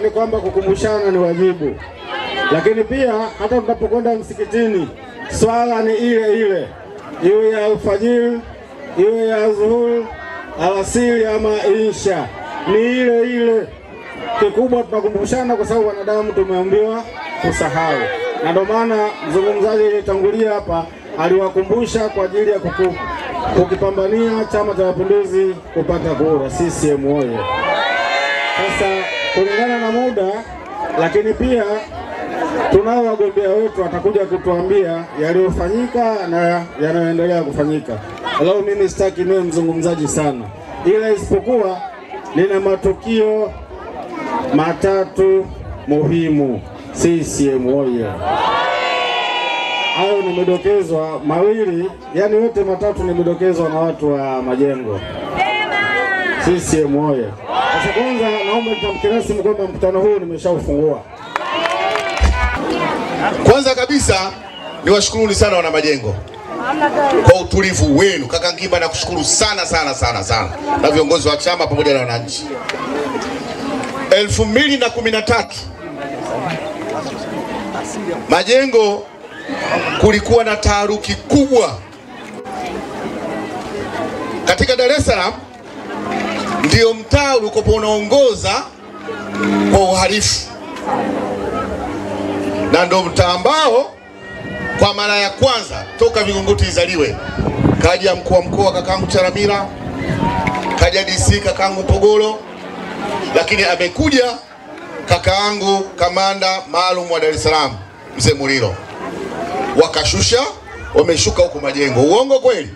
Ni kwamba kukumbushana ni wajibu, lakini pia hata tunapokwenda msikitini swala ni ile ile, iwe ya alfajiri, iwe ya zuhuri, alasiri ama insha, ni ile ile. Kikubwa tunakumbushana kwa sababu wanadamu tumeambiwa kusahau, na ndio maana mzungumzaji aliyetangulia hapa aliwakumbusha kwa ajili ya kukipambania Chama cha Mapinduzi kupata kura. CCM oye! Sasa kulingana na muda, lakini pia tunao wagombea wetu watakuja kutuambia yaliyofanyika na yanayoendelea kufanyika. Leo mimi sitaki niwe mzungumzaji sana, ila isipokuwa nina matukio matatu muhimu. CCM oye! Hayo nimedokezwa mawili, yani yote matatu nimedokezwa na watu wa Majengo. CCM oye! Sasa kwanza naomba nitamke rasmi kwamba mkutano huu nimeshaufungua. Kwanza kabisa niwashukuruni sana wana Majengo kwa utulivu wenu. Kaka Ngimba nakushukuru sana sana sana sana, na viongozi wa chama pamoja na wananchi. 2013 Majengo kulikuwa na taharuki kubwa. Katika Dar es Salaam ndio mtaa ulikopo unaongoza kwa uhalifu, na ndio mtaa ambao kwa mara ya kwanza toka Vingunguti izaliwe kaja mkuu wa mkoa kakangu Charamira, kaja DC kakangu Pogolo, lakini amekuja kakaangu kamanda maalum wa Dar es Salaam Mzee Muliro. Wakashusha, wameshuka huko Majengo. Uongo kweli?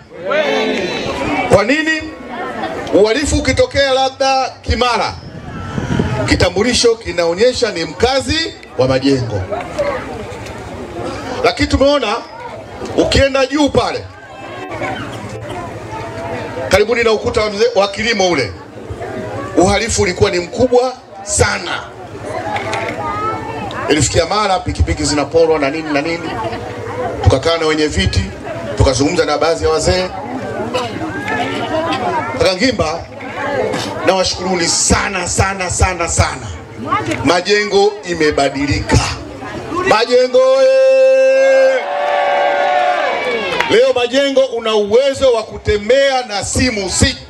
Kwa nini? Uhalifu ukitokea labda Kimara, kitambulisho kinaonyesha ni mkazi wa Majengo. Lakini tumeona ukienda juu pale karibuni na ukuta wa kilimo ule, uhalifu ulikuwa ni mkubwa sana. Ilifikia mara pikipiki zinaporwa na nini na nini. Tukakaa na wenye viti, tukazungumza na baadhi ya wazee. Kaka Ngimba, na washukuruni sana sana sana sana. Majengo imebadilika. Majengo oye! Leo Majengo una uwezo wa kutembea na simu usiku.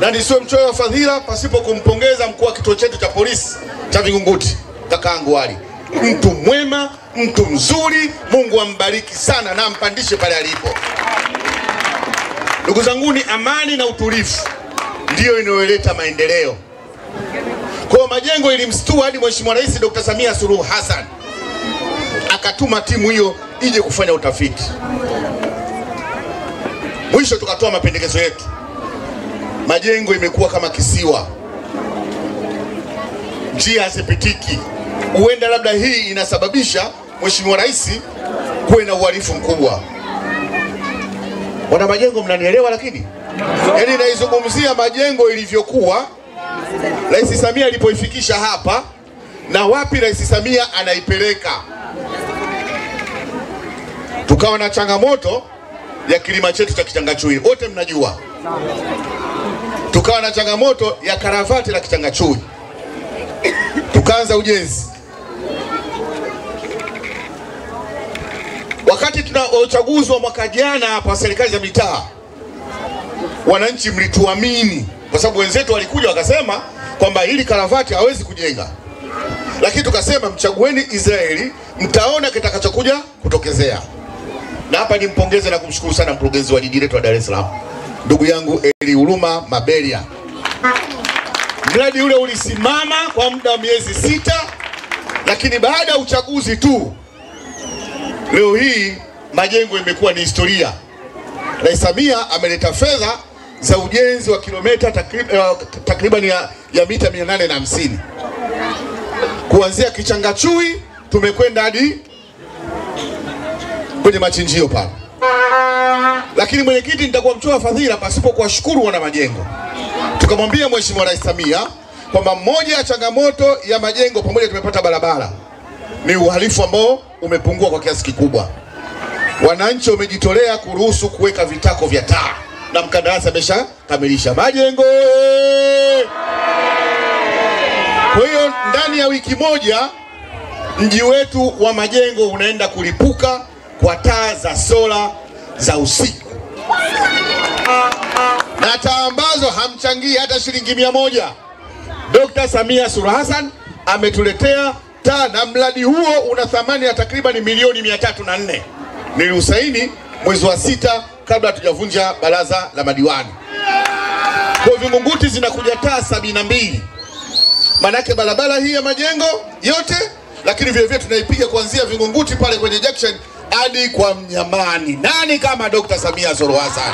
Na nisiwe mchoyo wa fadhila pasipo kumpongeza mkuu wa kituo chetu cha polisi cha Vingunguti, kakaangu Ali. Mtu mwema, mtu mzuri, Mungu ambariki sana na ampandishe pale alipo. Ndugu zangu, ni amani na utulivu ndiyo inayoleta maendeleo. Kwa Majengo ilimstua hadi Mheshimiwa Rais Dr. Samia Suluhu Hassan akatuma timu hiyo ije kufanya utafiti. Mwisho tukatoa mapendekezo yetu. Majengo imekuwa kama kisiwa, njia hazipitiki. Huenda labda hii inasababisha Mheshimiwa Rais kuwe na uhalifu mkubwa. Wana Majengo mnanielewa? Lakini yaani naizungumzia Majengo ilivyokuwa Rais Samia alipoifikisha hapa na wapi Rais Samia anaipeleka. Tukawa na changamoto ya kilima chetu cha Kichangachui, wote mnajua. Tukawa na changamoto ya karavati la Kichangachui, tukaanza ujenzi. Wakati tuna uchaguzi wa mwaka jana hapa serikali za mitaa, wananchi mlituamini kwa sababu wenzetu walikuja wakasema kwamba hili karavati hawezi kujenga, lakini tukasema mchagueni Israeli, mtaona kitakachokuja kutokezea. Na hapa nimpongeze na kumshukuru sana mkurugenzi wa jiji letu wa Dar es Salaam, ndugu yangu Eli Huruma Mabelia. Mradi ule ulisimama kwa muda wa miezi 6, lakini baada ya uchaguzi tu, leo hii Majengo imekuwa ni historia. Rais Samia ameleta fedha za ujenzi wa kilomita takriban ya mita 850. Kuanzia Kichangachui tumekwenda hadi kwenye machinjio pale. Lakini mwenyekiti, nitakuwa mchoyo wa fadhila pasipo kuwashukuru wana Majengo. Tukamwambia Mheshimiwa Rais Samia kwamba moja ya changamoto ya Majengo, pamoja tumepata barabara, ni uhalifu ambao umepungua kwa kiasi kikubwa. Wananchi wamejitolea kuruhusu kuweka vitako vya taa na mkandarasi ameshakamilisha. Majengo! Ndani ya wiki moja mji wetu wa Majengo unaenda kulipuka kwa taa za sola za usiku, na taa ambazo hamchangii hata shilingi 100. Dr. Samia Suluhu Hassan ametuletea taa, na mradi huo una thamani ya takriban milioni 304. Niliusaini mwezi wa 6 kabla hatujavunja baraza la madiwani. Kwa Vingunguti zinakuja taa 72. Manake barabara hii ya Majengo yote, lakini vile vile tunaipiga kuanzia Vingunguti pale kwenye junction hadi kwa Mnyamani. Nani kama Dr. Samia Suluhu Hassan?